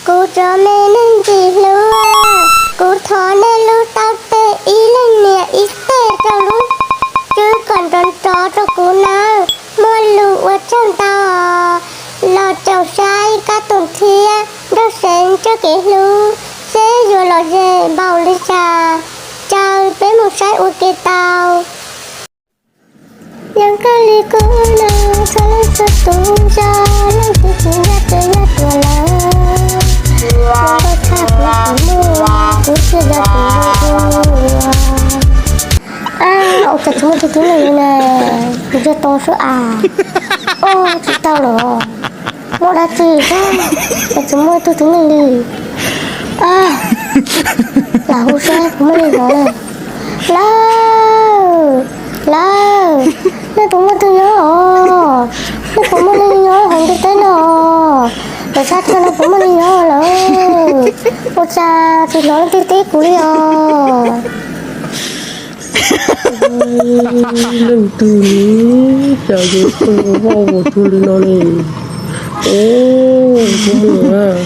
Kuv cov me neeg ntxim hlub, kuv thov nej lub taub teg ib leeg nias ib teg rau lub tswb kom nrov nrov rau kuv nawb. Muaj lus ua tsaug ntau, los caum saib kab toom thiab nrog Seev txoj kev hlub seb yuav lom zem npaum li cas. Caw peb mus saib ua ke tau. Yog koj li kuv no, txhua leej txhua tus, yog leej twg tsis nco ces yog ruam lawm. Yog koj tshaj kuv tsis muaj, kuv thiaj yog tus zoo ua. Ab, ua cas tsis muaj tug tib neeg li na? Kuv nco tau sub as. Ua tsis tau los, muaj dab tsi thiab es tsis muaj tug tib neeg li? Ab, lam hu seb puas muaj neeg hnov na. Lawv, lawv, nej puas muaj tug nyob os? Nej puas muaj neeg nyob hauv ntiaj teb no? Lawv sab tag no puas muaj neeg nyob lawm? Ua cas tsis hnov leej twg teb kuv li os? Leej twg li cas yuav tuaj vaj ua tsuag li no ne? Ub, tus muam,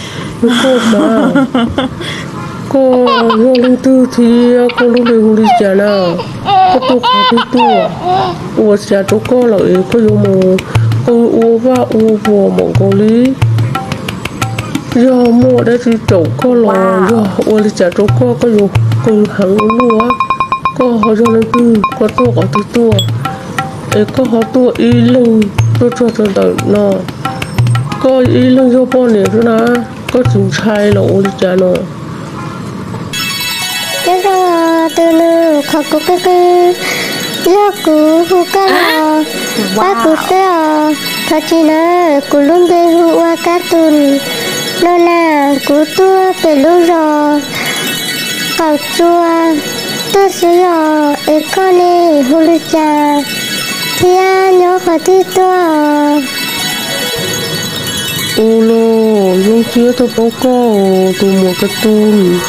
koj xav, koj yog leej twg thiab koj lub npe hu li cas na? Koj tuaj qhov twg tuaj? Ua cas rau koj lawm es koj yuav mus qw ua vaj ua vos npaum nkaus li? Yog muaj dab tsi caum koj los yog ua li cas rau koj, koj yuav qw heev ua luaj? Koj ho yog leej twg, koj tuaj qhov twg tuaj, es koj ho tuaj ib leeg tuaj txog rau ntawm no? Koj ib leeg yog poj niam xwb na, koj tsis ntshai los ua li cas no? Nyob zoo tus nus qhov kuv qw qw, yog kuv hu koj los pab kuv xwb os. Thov txim na, kuv lub npe hu ua Kab Tus no na, kuv tuaj pem lub zos Qaum Tsua tuaj xwb os. Es koj ne, hu li cas thiab nyob qhov twg tuaj? Ua los zoo siab tau paub koj, tus muam Kab Tus.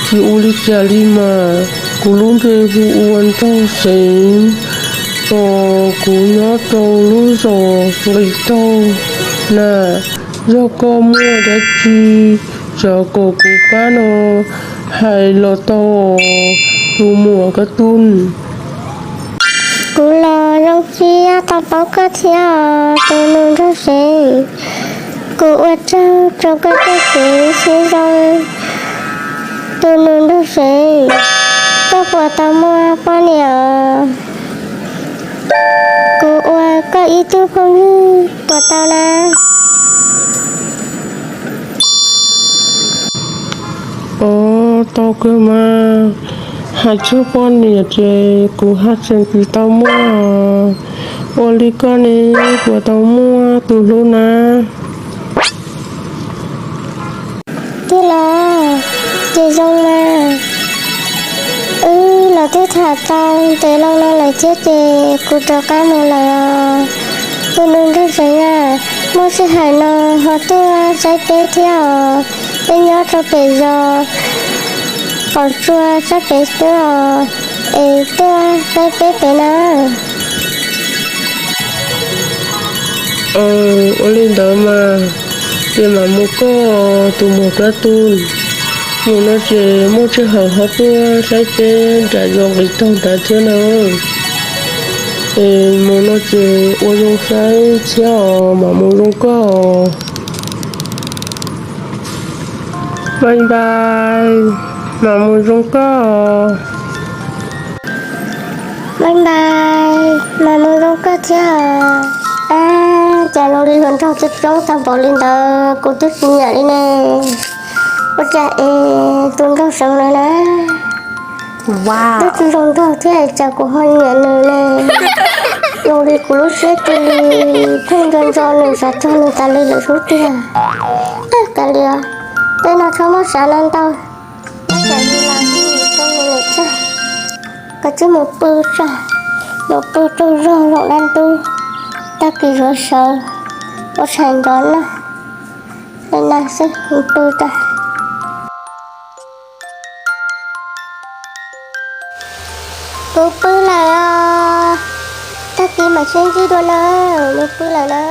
Tsis ua li cas li mas, kuv lub npe hu ua Nraug Xeev, os kuv nyob rau lub zos Nqis Taug na. Yog koj muaj dab tsi xav kom kuv pab no, hais los tau, tus muam Kab Tus. Kuv los zoo siab tau paub koj thiab os, tus nus Nraug Xeev. Kuv ua tsaug rau koj tej kev sib zoo, tus nus Nraug Xeev. Koj puas tau muaj poj niam? Kuv ua koj ib tug phooj ywg puas tau na? Os, tau kawg mas. Hais txog poj niam ces kuv haj tseem tsis tau muaj. Ua li koj ne, puas tau muaj tus hlub na? Tij laug, ces zoo mas. Wb los twb tham tau ntev loo no lawm thiab ces kuv rov qab mus lawm os. Tus nus Nraug Xeev a, muaj sij hawm no ho tuaj saib peb thiab os. Peb nyob rau pem zos Qaum Tsua sab pem xwb os, es tuaj saib peb pem na. Ua li ntawd mas, ces mam mus koj tus muam Kab Tus. Mus no ces muaj sij hawm ho tuaj saib peb nram zos Nqis Taug nrad thiab na. Es mus no ces ua zoo saib thiab os, mam mus zoo koj. Bye bye, mam mus zoo koj. Bye bye, mam mus zoo koj thiab os. Ab, cas zoo li hluas nraug coob coob tag npaum li ntawd, kuv twb tsis nyiam li ne. Ua cas es tus Nraug Xeev no na, twb tsis zoo nraug thiab cas kuv ho nyiam nws ne. Zoo li kuv lub siab cia li pheej nco nco nws, xav txog nws tas li lawm xwb tiag. Kav liam, tej no txhob muab xav no ntau. Muab xav li los txog nws lawm tso, koj tsis mus pw tso, mus pw rau zog zoo dab ntub, tag kis yuav sawv ua tshais nrov noj li no xwb, mus pw tso. Kuv pw lawm os, tag kis mam sib ntsib dua na, mus pw lawm na.